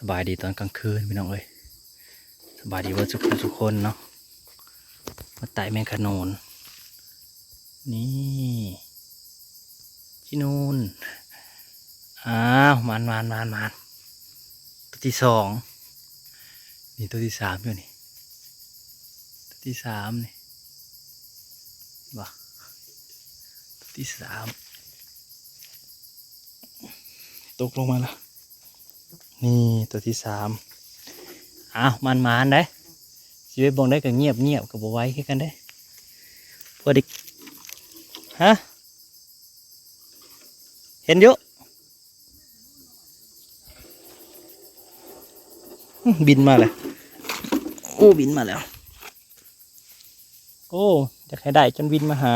ສະບາຍດີຕອນກາງຄືນພີ່ນ້ອງເອີຍ ສະບາຍດີເບິດສູ່ຜູ້ສູ່ຄົນເນາະ ມາໄຕ່ແມງຂະໜູນ ນີ້ ຂີ້ໜູນ ອ້າວ ມານໆໆໆ ຕົວທີສອງ ນີ້ຕົວທີສາມຢູ່ນີ້ ຕົວທີສາມນີ້ ເຫັນບໍ່ ຕົວທີສາມ ຕົກລົງມາລະ ນີ້ຕົວທີສາມ ອ້າວ ມານໆເດ້ ຊິໄປບ່ອນໃດກໍງຽບໆ ກໍບໍ່ໄຫວຄືກັນເດ້ ພໍດີ ຮະ ເຫັນຢູ່ ອື ບິນມາແລ້ວ ໂອ້ ບິນມາແລ້ວ ໂອ້ ຢາກໃຫ້ໄດ້ຈົນບິນມາຫາ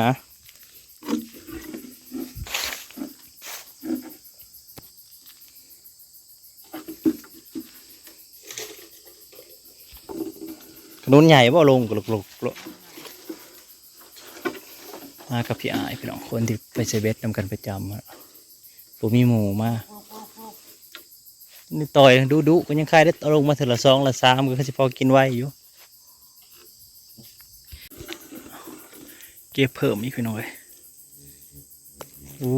ຂະໜູນໃຫຍ່ບໍ່ ລົງກະລຸກໆ ມາກັບພີ່ອ້າຍ ພີ່ນ້ອງ ຄົນທີ່ໄປໃສ່ເບັດນຳກັນປະຈຳ ບໍ່ມີໝູ່ມາ ນີ້ຕ່ອຍດຸໆ ກໍຍັງຄາຍໄດ້ ເອົາລົງມາເທື່ອລະສອງລະສາມ ກໍຄືຊິພໍກິນໄວຢູ່ ເກັບເພີ່ມອີກ ພີ່ນ້ອງເອີຍ ໂອ້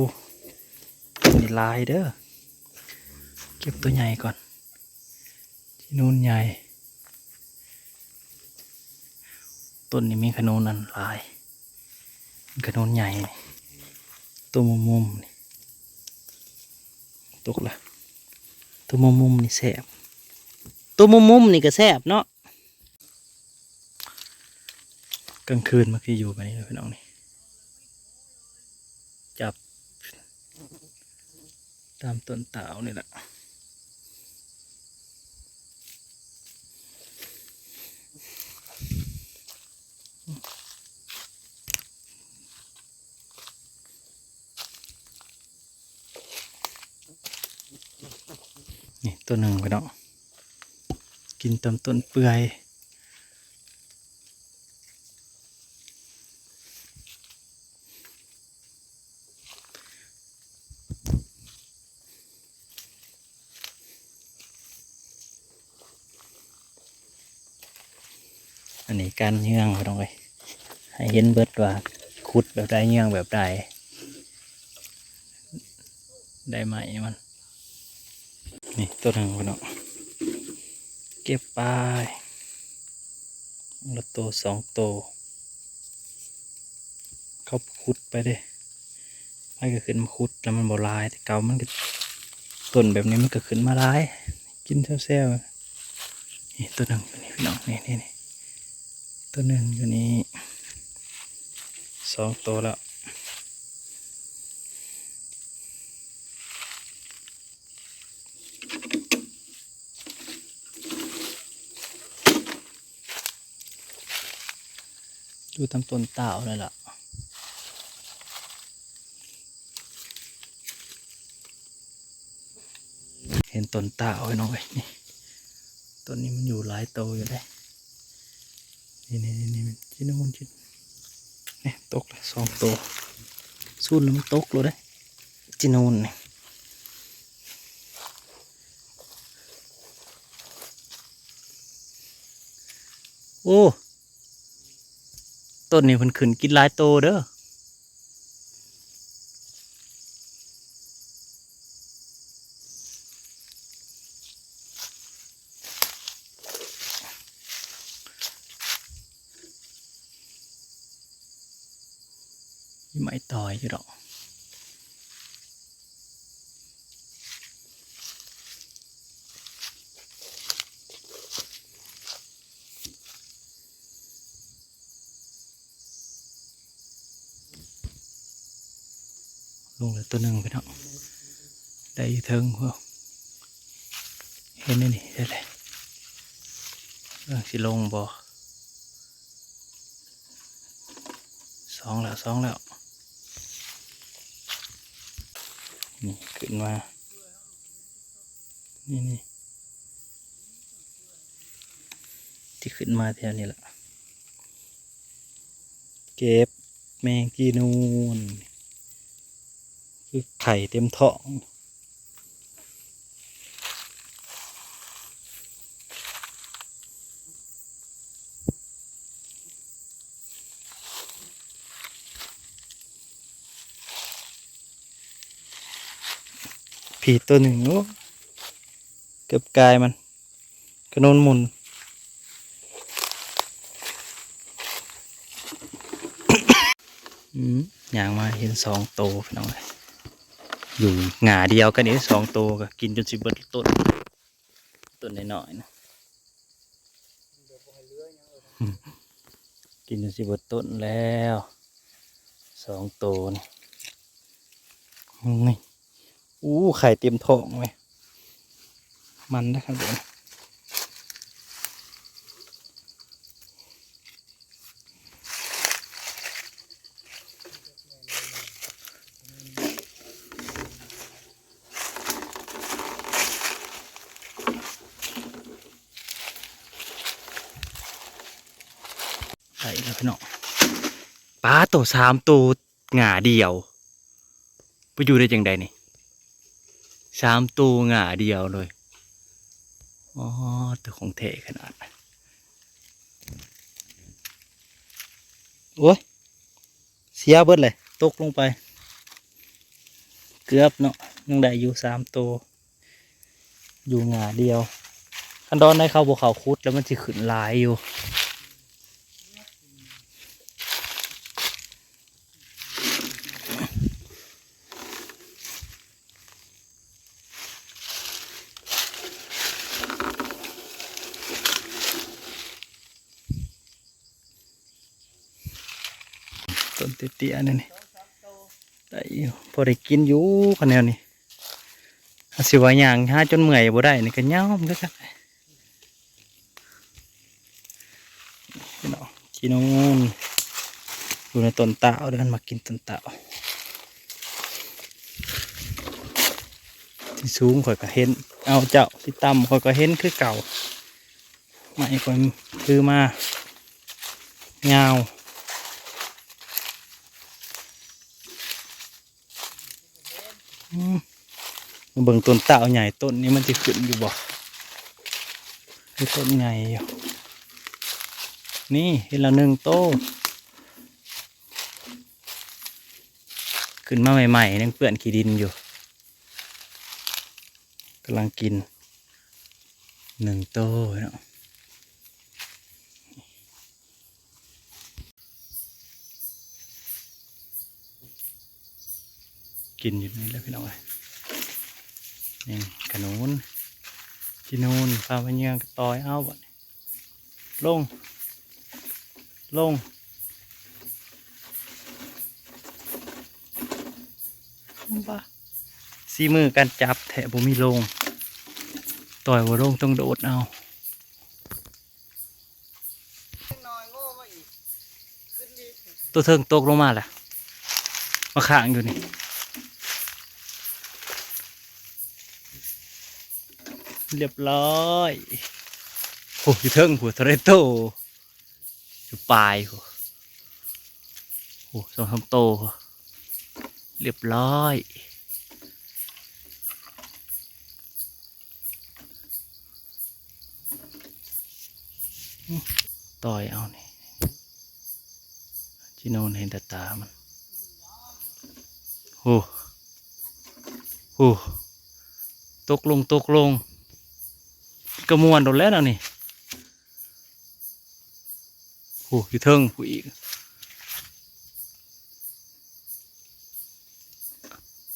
ນີ້ຫຼາຍເດີ ເກັບຕົວໃຫຍ່ກ່ອນ ຂະໜູນໃຫຍ່ ຕົ້ນນີ້ມີຂະໜູນນັ້ນຫຼາຍ ຂະໜູນໃຫຍ່ນີ້ ໂຕມຸມໆນີ້ ຕົກລະ ໂຕມຸມໆນີ້ແຊບ ໂຕມຸມໆນີ້ກໍແຊບເນາະ ກາງຄືນມັກຊິຢູ່ແບບນີ້ແຫຼະ ພີ່ນ້ອງນີ້ ຈັບ ຕາມຕົ້ນຕາວນີ້ແຫຼະ ນີ້ຕົວໜຶ່ງ ພີ່ນ້ອງ ກິນຕາມຕົ້ນເປື່ອຍ. ອັນນີ້ການເຍືອງ ພີ່ນ້ອງເອີຍ ໃຫ້ເຫັນເບິດວ່າຂຸດແບບໃດ ເຍືອງແບບໃດ ໄດ້ໄມ້ມັນ ນີ້ຕົວໜຶ່ງ ພີ່ນ້ອງ ເກັບໄປ ລະໂຕສອງໂຕ ເຂົາຂຸດໄປເດ້ ໃຜກໍຂຶ້ນມາຂຸດ ແລ້ວມັນບໍ່ຫຼາຍ ແຕ່ເກົ່າມັນກໍ ຕົ້ນແບບນີ້ມັນກໍຂຶ້ນມາຫຼາຍ ກິນແຊວໆ ນີ້ຕົວໜຶ່ງຢູ່ນີ້ ພີ່ນ້ອງ ນີ້ໆ ຕົວໜຶ່ງຢູ່ນີ້ ສອງໂຕແລ້ວ. ຢູ່ຕາມຕົ້ນຕາວນັ້ນລະ ເຫັນຕົ້ນຕາວ ພີ່ນ້ອງເອີຍ ນີ້ ຕົ້ນນີ້ມັນຢູ່ຫຼາຍໂຕຢູ່ເດ້ ນີ້ໆໆ ນີ້ ນີ້ ນີ້ ນີ້ຕົກລະສອງໂຕ ສູນລະມັນຕົກໂລດເດ້ ຈີນູນນີ້ ໂອ້ ຕົ້ນນີ້ເພິ່ນຂຶ້ນກິນຫຼາຍໂຕເດີ. ມີໄມ້ຕອຍຢູ່ດອກ ລົງແລ້ວຕົວໜຶ່ງ ພີ່ນ້ອງ ໄດ້ຢູ່ເທິງພຸ້ນ ເຫັນແລ້ວນີ້ ໄດ້ແລ້ວ ເບິ່ງຊິລົງບໍ່ ສອງແລ້ວ ສອງແລ້ວ ນີ້ຂຶ້ນມາ ນີ້ໆ ທີ່ຂຶ້ນມາແຖວນີ້ລະ ເກັບແມງຈີນູນ ຄືໄຂ່ເຕັມທ້ອງ. ອີກໂຕໜຶ່ງ ໂອ້ ເກືອບກາຍມັນ ຂະໜູນໝຸ່ນ. ອືມ ຍ່າງມາເຫັນສອງໂຕ ພີ່ນ້ອງເອີຍ ຢູ່ຫຍ້າດຽວກັນນີ້ ສອງໂຕກໍກິນຈົນຊິເບິດຕົ້ນ ຕົ້ນນ້ອຍໆນະ ກິນຈົນຊິເບິດຕົ້ນແລ້ວ ສອງໂຕນີ້ ນີ້ ອູ້ ໄຂ່ເຕັມທ້ອງເວີຍ ມັນເດີຄັນເດີ. ໄດ້ແລ້ວພີ່ນ້ອງ ປາໂຕ ສາມໂຕ ຫຍ້າດຽວ ໄປຢູ່ໄດ້ຈັ່ງໃດນີ້ ສາມໂຕຫຍ້າດຽວເລີຍ. ອໍ ໂຕຂອງແທ້ຂະໜາດ ໂອ້ຍ ເສຍເບິດເລີຍ ຕົກລົງໄປ ເກືອບເນາະ ຍັງໄດ້ຢູ່ສາມໂຕ ຢູ່ຫຍ້າດຽວ ຄັນດອນໃດເຂົາບໍ່ເຂົ້າຂຸດແລ້ວ ມັນຊິຂຶ້ນຫຼາຍຢູ່. ຕົ້ນເຕ້ຍໆ ອັນນີ້ ໄດ້ຢູ່ ພໍໄດ້ກິນຢູ່ ຄັນແນວນີ້ ຖ້າຊິວ່າຍ່າງຫາຈົນເມື່ອຍບໍ່ໄດ້ນີ້ກໍຍອມຄືກັນ. ພີ່ນ້ອງ ຂີ້ນູນ ຢູ່ໃນຕົ້ນຕາວເດີ ມັນມາກິນຕົ້ນຕາວ ຊິສູງຂ້ອຍກໍເຫັນ ເອົາ ເຈົ້າ ຊິຕ່ຳຂ້ອຍກໍເຫັນຄືເກົ່າ ໄມ້ຂ້ອຍຖືມາຍາວ. ອືມ ມາເບິ່ງຕົ້ນຕາວໃຫຍ່ ຕົ້ນນີ້ມັນຊິຂຶ້ນຢູ່ບໍ່? ມີຕົ້ນໃຫຍ່ຢູ່ ນີ້ ເຫັນລະໜຶ່ງໂຕ ຂຶ້ນມາໃໝ່ໆ ຍັງເປື້ອນຂີ້ດິນຢູ່ ກຳລັງກິນ ໜຶ່ງໂຕເນາະ. ກິນຢູ່ນີ້ແຫຼະພີ່ນ້ອງເອີຍ ນີ້ຂະໜູນ ຂີ້ນູນ ພາມາເຫຍື່ອກໍຕ່ອຍເອົາ ບາດນີ້ ລົງ ລົງ ບ້າ ສີມືການຈັບແທ້ ບໍ່ມີລົງ ຕ່ອຍບໍ່ລົງ ຕ້ອງໂດດເອົາ. ໂຕເທິງຕົກລົງມາແລ້ວ ມາຄ້າງຢູ່ນີ້ ລຽບຮ້ອຍ. ໂອ້ ຢູ່ເທິງພຸ້ນ ເທົ່າໃດໂຕ ຢູ່ປາຍພຸ້ນ ໂອ້ ສອງສາມໂຕ ລຽບຮ້ອຍ. ຕ່ອຍເອົານີ້ ຈີໂນນເຫັນແຕ່ຕາມັນ. ໂອ້ ໂອ້ ຕົກລົງ ຕົກລົງ ກະມ່ວນໂດດແລ້ວນະນີ້. ໂອ້ ຢູ່ເທິງຜູ້ອີກ.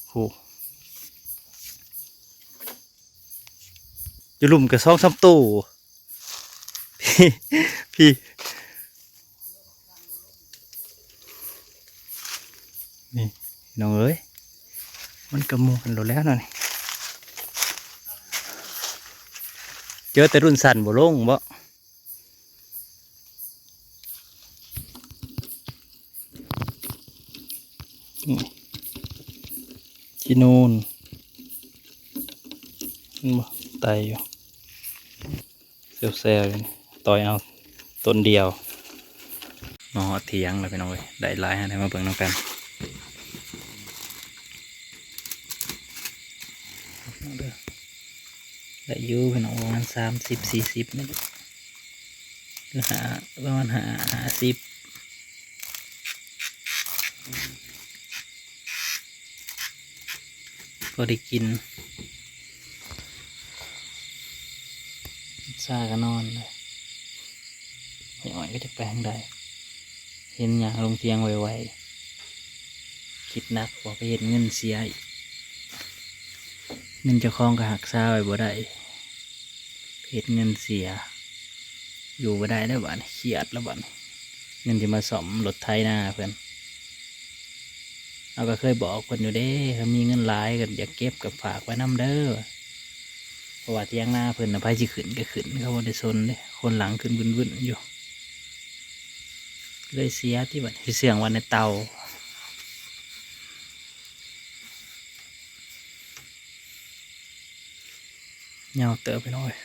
ໂອ້ ຢູ່ລຸ່ມກະສອງສາມໂຕ. ພີ້ ພີ້ ນີ້ ນ້ອງເອີຍ ມັນກະມ່ວນໂລດແລ້ວນະນີ້. ເຈີແຕ່ລຸ້ນສັ້ນບໍ່ລົງບໍ? ອືມ ຈີໂນນ ເຫັນບໍ່? ໄຕ່ຢູ່ ແຊວໆຢູ່ນີ້ ຕ່ອຍເອົາຕົ້ນດຽວ. ມາຮອດຖຽງແລ້ວພີ່ນ້ອງເອີຍ ໄດ້ຫຼາຍ ໃຫ້ໄດ້ມາເບິ່ງນຳກັນ. ໄດ້ຢູ່ພີ່ນ້ອງ ປະມານສາມສິບ ສີ່ສິບນີ້ແຫຼະ ຫຼື ຫ້າ ປະມານຫ້າ ຫ້າສິບ. ພໍໄດ້ກິນ ຊາກໍນອນເລີຍ. ແມ່ອ້ອຍກໍຈັກໄປທາງໃດ ເຫັນຍ່າງລົງຖຽງໄວໆ ຄິດໜັກວ່າໄປເຮັດເງິນເສຍອີກ. ເງິນເຈົ້າຂອງກໍຮັກສາໄວ້ບໍ່ໄດ້ ເຮັດເງິນເສຍ ຢູ່ບໍ່ໄດ້ແລ້ວບາດນີ້ ຄຽດແລ້ວບາດນີ້ ເງິນທີ່ມາສ້ອມລົດໄຖນາເພິ່ນ. ເຮົາກໍເຄີຍບອກເພິ່ນຢູ່ເດ້ ຄັນມີເງິນຫຼາຍກໍຢາກເກັບກໍຝາກໄວ້ນຳເດີ ເພາະວ່າຖຽງນາເພິ່ນນະ ໃຜຊິຂຶ້ນກໍຂຶ້ນ ເຂົາບໍ່ໄດ້ສົນເດ້ ຄົນຫຼັງຂຶ້ນວຶ້ນໆຢູ່. ເລີຍເສຍຕິ ບາດນີ້ ເຊື່ອງໄວ້ໃນເຕົາ. ຍາວເຕີບ ພີ່ນ້ອງເອີຍ.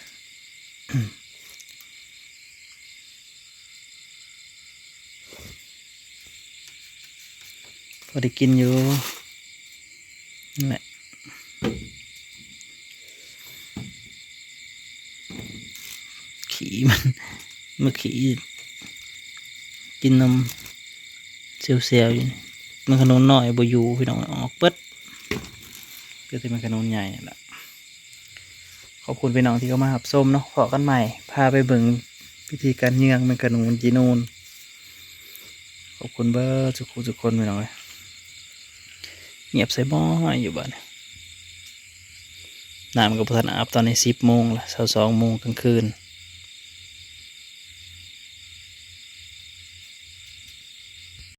ພໍໄດ້ກິນຢູ່ ນັ້ນແຫຼະ ຂີ້ມັນ ມາຂີ້ກິນນຳແຊວໆຢູ່ນີ້. ມັນຂະໜູນນ້ອຍບໍ່ຢູ່ ພີ່ນ້ອງ ອອກເບິດ ເຫຼືອແຕ່ມັນຂະໜູນໃຫຍ່ຫັ້ນລະ. ຂອບຄຸນພີ່ນ້ອງທີ່ເຂົ້າມາຮັບຊົມເນາະ ພໍ້ກັນໃໝ່ ພາໄປເບິ່ງວິທີການເຍືອງແມງຂະໜູນຈີນູນ. ຂອບຄຸນເບິດທຸກຜູ້ທຸກຄົນ ພີ່ນ້ອງເອີຍ. ງຽບໃສ່ໝໍ້ຢູ່ບາດນີ້ ນ້ຳກໍບໍ່ທັນອາບ ຕອນນີ້ສິບໂມງລະ ຊາວສອງໂມງກາງຄືນ.